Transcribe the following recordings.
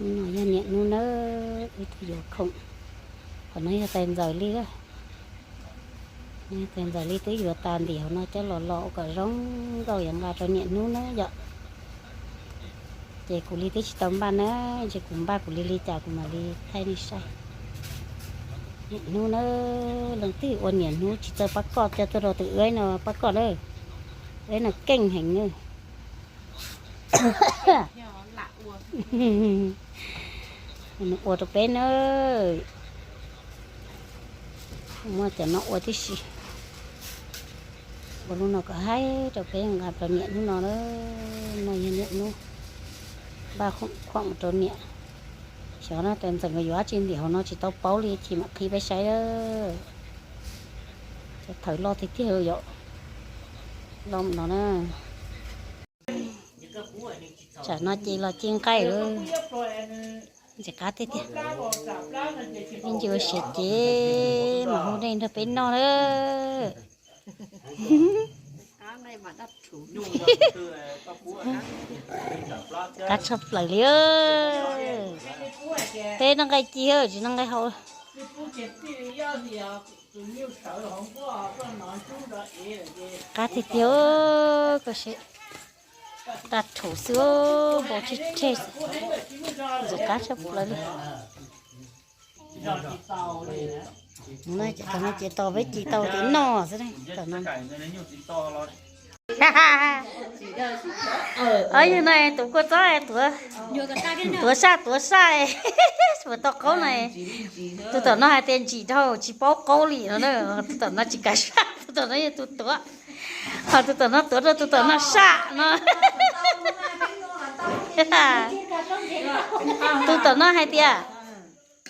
No yog niam hnub nawb, wb twb yuav khoom. Qhov no yog tais ntxawm li, tais ntxawm li twb yuav tas ntim hauv no coj los los ua kom zoo nkauj yuav nqa rau niam hnub na yom. Ces kuv li twb tsis tau npaj na, ntshe kuv npaj kuv li li cas kuv mam li thaij nej saib. Niam hnub na, leej twg ua niam hnub tsis txawj pab koj coj tuaj rau tus wb no pab koj na, wb no keej heev na. Nws ua rau peb na, muaj cov no ua tib si, ua lub no kom haib rau peb nqa rau niam hnub no na. No yog niam hnub, npaj khoom mus rau niam. Xyov no tais ntxawm nkawd yuav dab tsi ntim hauv no tsis tau paub li, chim mam qhib peb saib. Cov thawv loj tiag tiag yom, loj no na. Tsam no ces los ci nqaij lawm. Ntxim qab tiag tiag. Ib ntsis ua siav ces mam hu nej nrog peb noj na. Qab tshaj plaws li. Peb noj nqaij ci tsis noj nqaij hau. Qab tiag tiag, koj saib, tag rhuv xwb, npau tseg tseg, ntxim qab tshaj plaws li. Tom no ces tos peb ci tau ces noj xwb tom no. Yog no tus kua txob tuav saj tuav saj, puas tau qaub no. Tus tom no hais tias ntsim dhau tsis paub qaub li no, tus tom no tsis kav saj, tus tom no yog tus tuav, ho tus tom no tuav rau tus tom no saj no. Tus tom no hais tias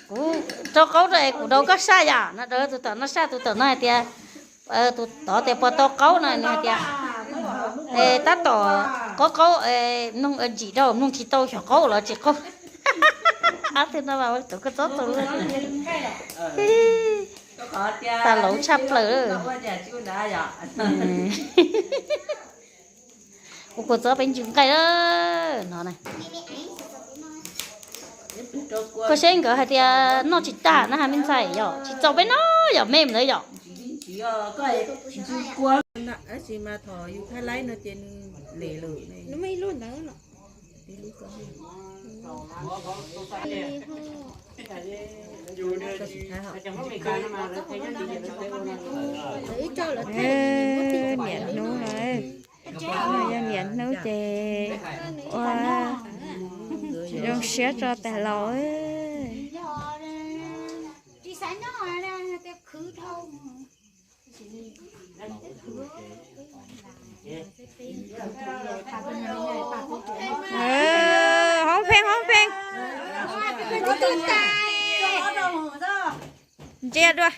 kuv rau qaub rau es kuv daus koj saj yom no, rau tus tom no saj, tus tom no hais tias, tus tod tias puas tau qaub no nws hais tias tab tom qaub qaub, mloog ntsim dhau mloog tsis tau xyov qaub los tsis qaub. Ab twg no mas tus kua txob txaus luag. Tas laus tshaj plaws. Ua kua txob peb ntsw nqaij no. Koj saib nkawd hais tias noj tsis tag na ha me ntxhais yom, tsis txaus peb noj yom me ntawd yom. Niam hnub no, yog niam hnub ces ua zoo siab rau tais laus. Hoob pheej hoob pheej. Ntsia dua.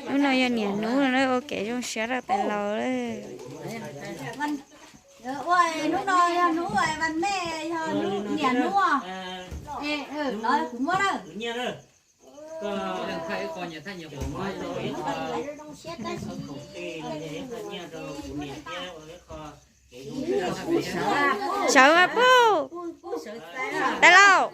Hnub no yog niam hnub no ua kev zoo siab rau tais laus. Hnub no yog hnub vas mej, yog niam hnub. Los kuv muab na. Sawv mas pub, tais laus.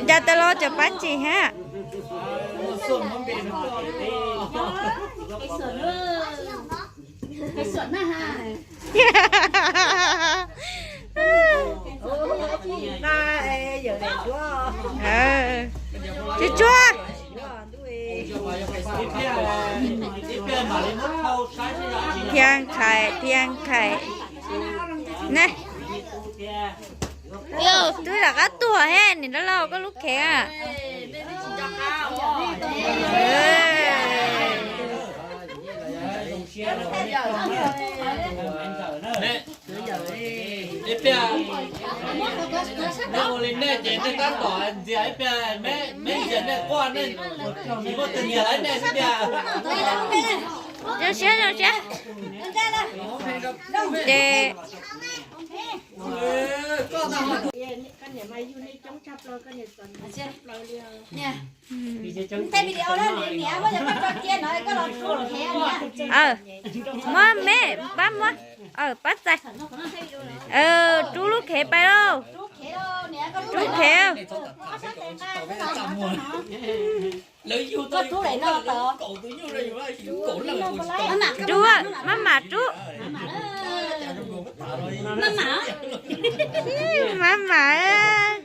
Cas tais laus cov pab tsis hab. Tsuag tsuag. Thiab Nqhais, thiab Nqhais. Ne, twb rov qab tuag he, niam dab laug koj lub khev a. Ib pliag nej ua li nej ces nej tab tom ntxias ib pliag, me ntxias nej quaj, nej tsis muaj tus ntxias lawm nej xwb tiag. Zoo siab, zoo siab. Ces muab me pab muab, pab txais. Rub lub khev pais lauj. Rub khev. Rub, maj mam rub. Maj mam.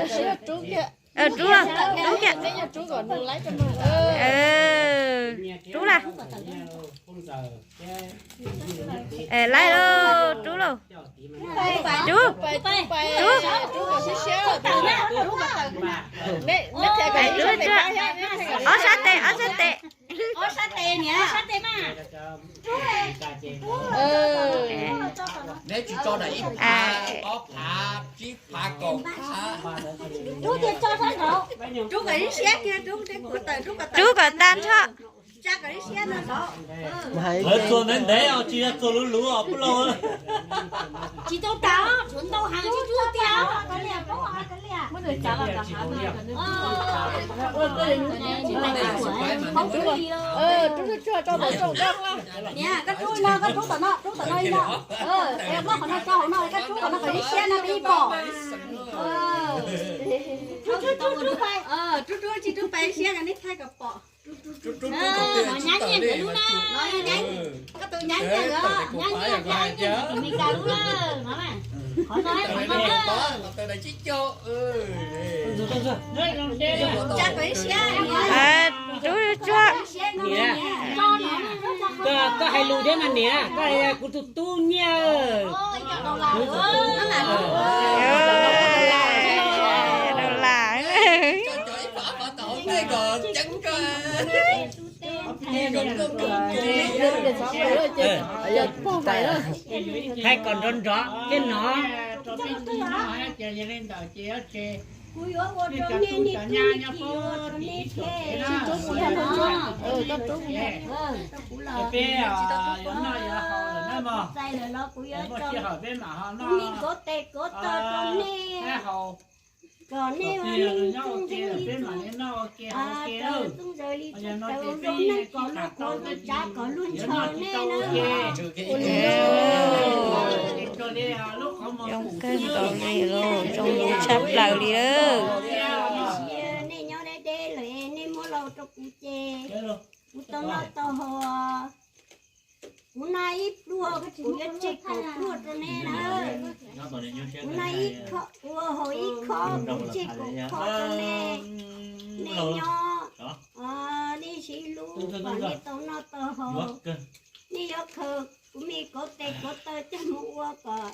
Rub, rub kiag. Rub lawm. Rub lauj. Rub, rub. Ob sab tes, ob sab tes. Neb tsis tso na, ib phav, ob phav, tsib phav, kaum phav. Rub kom tag nrho. Lawv txuas ntev ntev os, tsis yog txuas luv luv os, pub lauj. Tsis tau tas, tshuav ntau heev tsis rub tiag. Niam, koj rub no, koj rub tom no, rub tom no ib no. Muab qhov no tso hauv no, koj rub qhov no kom siab siab no peb yeej pom. Rub rub tsis rub pais siab no, nej thaij kom pom. Nyab nyiaj ntawd lub na. Koj tus nyab nyiaj ntawd, nyab nyiaj, nyab nyiaj Meskas lub na. Qhov no, qhov no. Tsa kom siab. Rub tsuag. Koj hais lus thiab mas niam, koj hais kuv tus tub nyiaj. Hais kom nrov nrov thiab no. Kuv yuav ua rau nej, nej tub, nej thiaj siab no. Kuv los txais lawm los kuv yuav tso kuv me kauv tes kauv taw rau nej, kom nej ua neej txooj ntxhe li txooj tawv, txooj ntxhe li txooj tawv, ua lub neej kom luag qhuas, luag tsav kom luag ntshaw nej na. Zoo kawg nkaus li lauj, zoo lus tshaj plaws li lawm. Nej nyob deb deb lawm, nej muab los rau kuv ces kuv tau noj tau haus. Kuv noj ib pluag, kuv yuav tseg kaum pluag rau nej na. Kuv noj ib khob, kuv haus ib khob, kuv tseg kaum khob rau nej. Nej nyob, nej sib hlub kom nej tau noj tau haus. Nej yuav khaws kuv me kauv tes kauv taw coj mus ua kom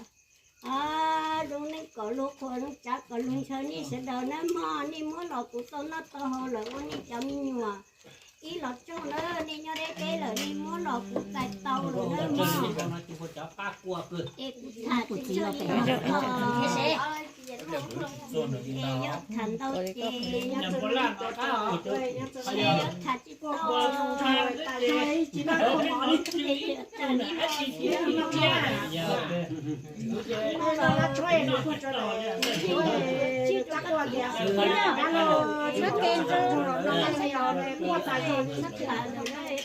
zoo neej kom luag qhuas, zoo tsav kom luag ntshaw nej sawv daws nawb mog. Nej muab los kuv tau noj tau haus lawm ua nej cov me nyuam ib los tsoog na. Nej nyob deb deb lawm, nej muab los kuv txais tau lawm nawb mog. Es kuv tham tsis tshua li no, es yog tham ntau ces nyob, es yog tham tsis tau,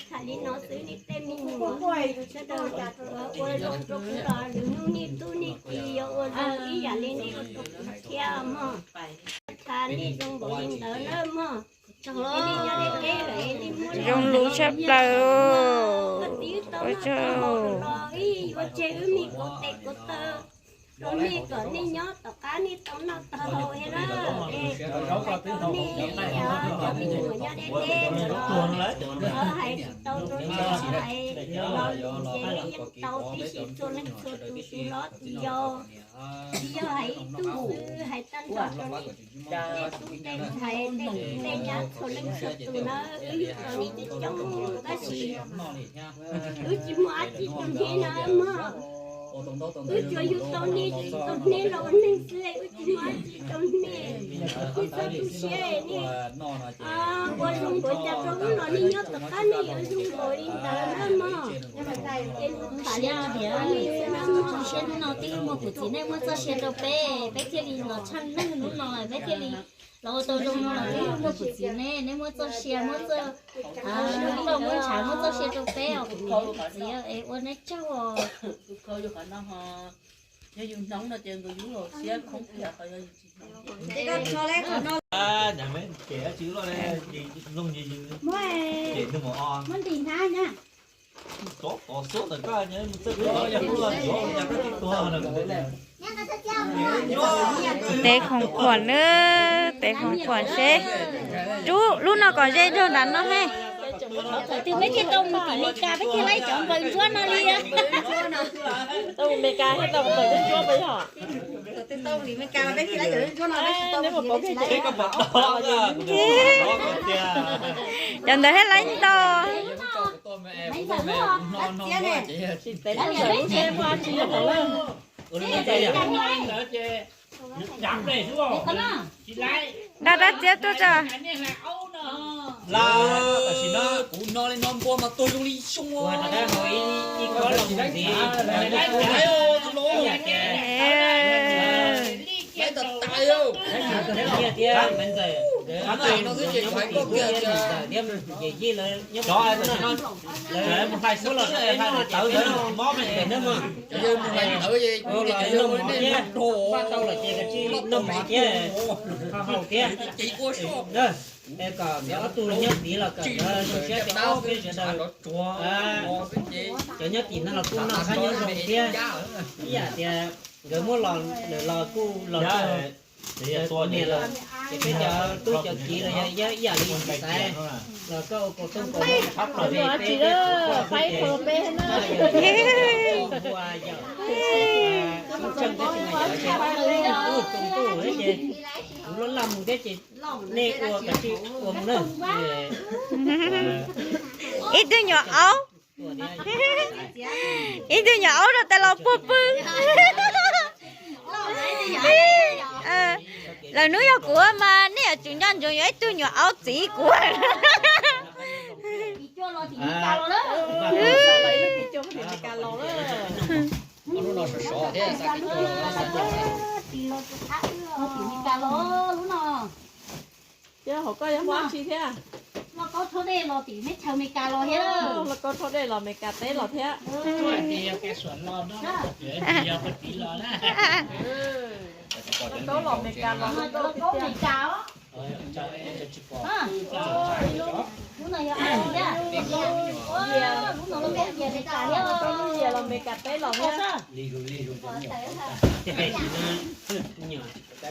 tham li no xwb nej tej me nyuam sawv daws ua zoo rau kuv los lwm hnub nej tub nej kiv yuav ua zoo ib yam li nej ua rau kuv thiab mog. Tham nej zoo npaum li ntawd na mog. Zoo lus tshaj plaws. Ua tsaug. Yuav tseg wb me kauv tes kauv taw. rau nej kom nej nyob tom qab nej tau noj tau haus thiab na. Es kom nej cov me nyuam nyob deb deb los hais tsis tau rau nej, hais los lus ces nej yeej tau tib si txhua leej txhua tus, tus hlob tus yau. Tsis yog hais ib tug xwb, hais tag nrho rau nej tej tub tej ntxhais tej tub tej nyab txhua leej txhua tus na, wb yug tau nej coob coob tab sis wb tsis muaj dab tsi rau nej na mog. Wb tsuas yug tau nej, tau nej los ua neeg xwb, wb tsis muaj dab tsi rau nej. Nej txhob tu siab, nej ua zoo npaum cas rau wb los nej nyob tom qab nej yuav zoo npaum li ntawd na mog. Es tham li no rau nej xwb na mog. Siab hnub no twb muaj kuv txiv nej muab txoj sia rau peb, peb thiaj li los tsheej neeg hnub no, peb thiaj li los ua tau zoo no los twb muaj kuv txiv nej, nej muab txoj sia, muab txoj, muab ntshav, muab txoj sia rau peb os kuv txiv, es ua nej tsaug os. Yog yus hnov no ces nkawd yub los siab khoob tiag, qhov yog yus tsis hnov. Tes khoom khuam na, tes khoom khuam seb. Rub lub no kom ze nrog nram no he. Thaum twg peb thiaj tau mus tim Meskas peb thiaj laib cov npaws ntsuab no li. Tau mus Meskas thiaj tau npaws ntsuab peb yog. Cov ntawd thiaj laib ntau. Dab dab txiab tuaj tso. Kuv no li no npua mas tuag zoo li xyoo. Mus hlais xwb los tawv ntawd mob me ntawd. Mus hlais tawv ces kuv tias cov yau nej noj mov thiab, noj mov thiab, haus thiab. Es kom nkawd ob tug nyob tid los kom nkawd zoo siab ces ob peb sawv daws, cov nyob tim no los kuj noj qab nyob zoo thiab. Ib yam tias nkawd muab los lawm los kuj los txog, cov niam los, ces peb cov tub cov kiv los yog ib yam li txiv Xaiv los koj ua kaus tooj kaus hau tshab plaws peb, peb txhua tus ces yog npua yawm tseej tab sis mas cov ces ub txoos ntuj thiab ces kuv loj laj mus thiab ces nej ua kav tsij ua mus na. Ib tug nyuam aub, ib tug nyuam aub rau tas los puag pw. Lawv hnub yog kuv mas nej yuav tsum nco ntsoov yuav ib tug nyuam aub txiv kuv. Thiab hauv koj yog muaj dab tsi thiab? Lauj kaub thauj dej los tim Mes Kas los thiab. Lauj kaub thauj dej los Mes Kas teb los thiab. Lauj kaub los Mes Kas los, lauj kaub Mes Kas os. Lauj kaub Mes Kas teb los thiab.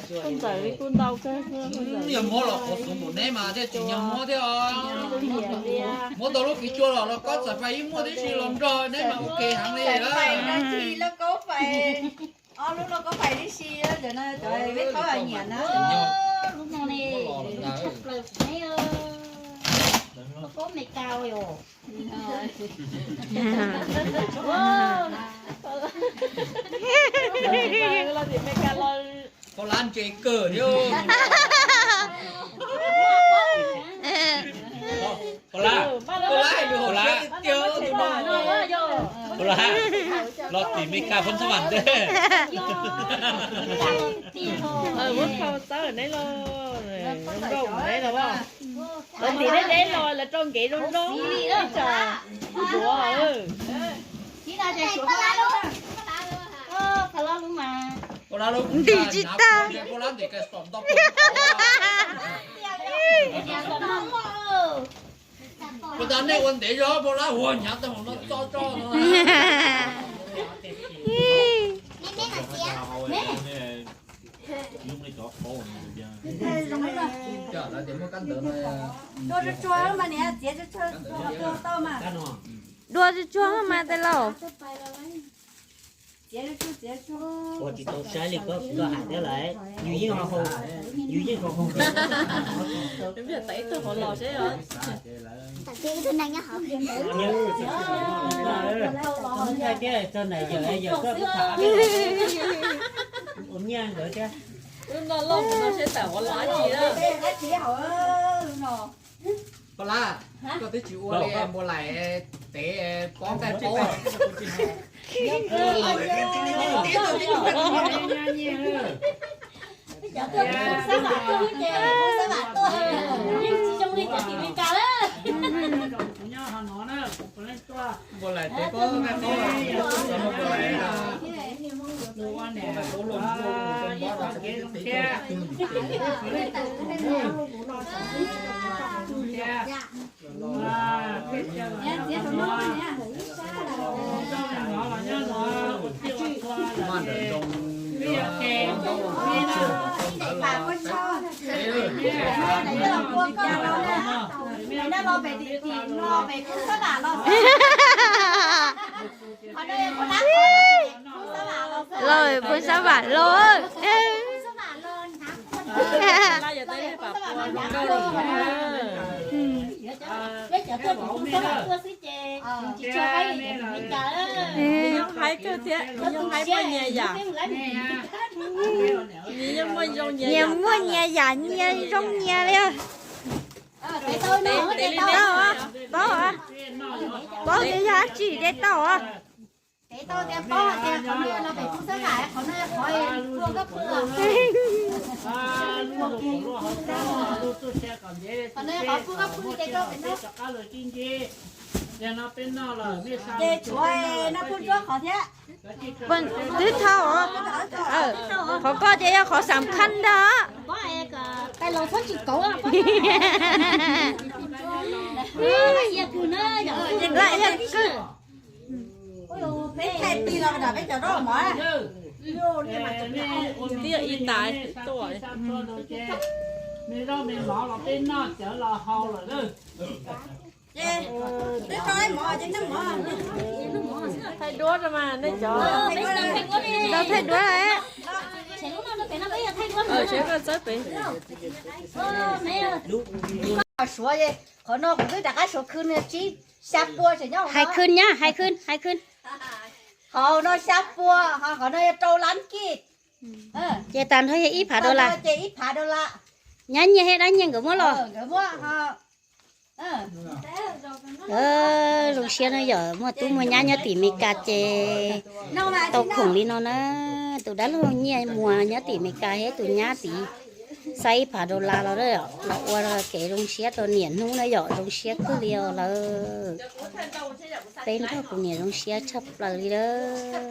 Kuj ntxawm li kuj ntau kawg. Yog muab los qhuav xov npaum neb mas thiaj tsis nyog muab thiab os. Muab tau lub kiv cua los lauj kaub txawm fais ib muaj tib si los nrog neb mas ua ke heev li. Lauj kaub fais ob lub lauj kaub fais tib si, cov no cov peb thaub nyiam na. Lub no ne, tshaj plaws kuv neb. Lauj kaub Mes Kas os. Los tim Mes Kas los. Poj Lab ntse kawg thiab. Poj Lab, Poj Lab, Poj Lab, Poj Lab, los tim Mes Kas phob ntxhab vam ntej. Muab khau txawb neb los, nkauj neb los. Lawv tim deb deb los lawv rau nkev zoo zoo, ib tsam duav. Ntim tsis tag. Puas tas nej ua ntev zog Poj Lab huas hnyav tag mus no tso tso no. Dua tsuag tsuag mas niam, txiav tsuag tsuag tau mas. Dua tsuag tsuag mas tais laus. Ua tsis tau saib li koj hais thiab lawm, yus yeej ho, yus yeej ho. Ib tug hauv los seb os. Thaij thiab txog nais yawm yawm koj ua nyiaj nkawd thiab. Lub no loj mus no seb tam ua loj dab tsi lawm. Pab Lab, koj twb tsis ua li Npua Laim tev pob nqaij pob. Cov tuaj xab vam tuaj ces xab vam tuaj, yeej tsis zoo li cov tim Meskas lawm. Npua Laim tev pob nqaij pob, Npua Laim ua niam, ib txoj kev zoo siab. Los pub xab vam los. Nyias muaj nyias yam, nyias zoo nyias li. Paub, paub, paub tias yog dab tsi de tau. Twb tau, qhov koj ces yog qhov xam khaj ntag. Laj yog kwj. Tiaj ib tas tuaj. Thaij duab rau mas nej cov tau thaij duab. Tsev koj txawb pem. Suav, qhov no kuv twb rov qab suav khwb nws tsib xya pua tseem nyob. Hais khwb nyab, hais khwb, hais khwb. Qhov no xya pua, qhov no yog rau lab kij. Ces tag nrho yog ib phav dollar. Ces ib phav dollar. Nyab nyiaj thiab dab nyiaj nkawd muab los. Zoo siab no yom, muaj tub muaj nyab nyob tim Meskas ces tau khoom li no na. Tus dab laug nyiaj muag nyob tim Meskas thiab tus nyab tid xa ib phav dollar los, los ua kev zoo siab rau niam hnub na yom, zoo siab kawg li os lawm. Peb nrog kuv niam zoo siab tshaj plaws li lawm.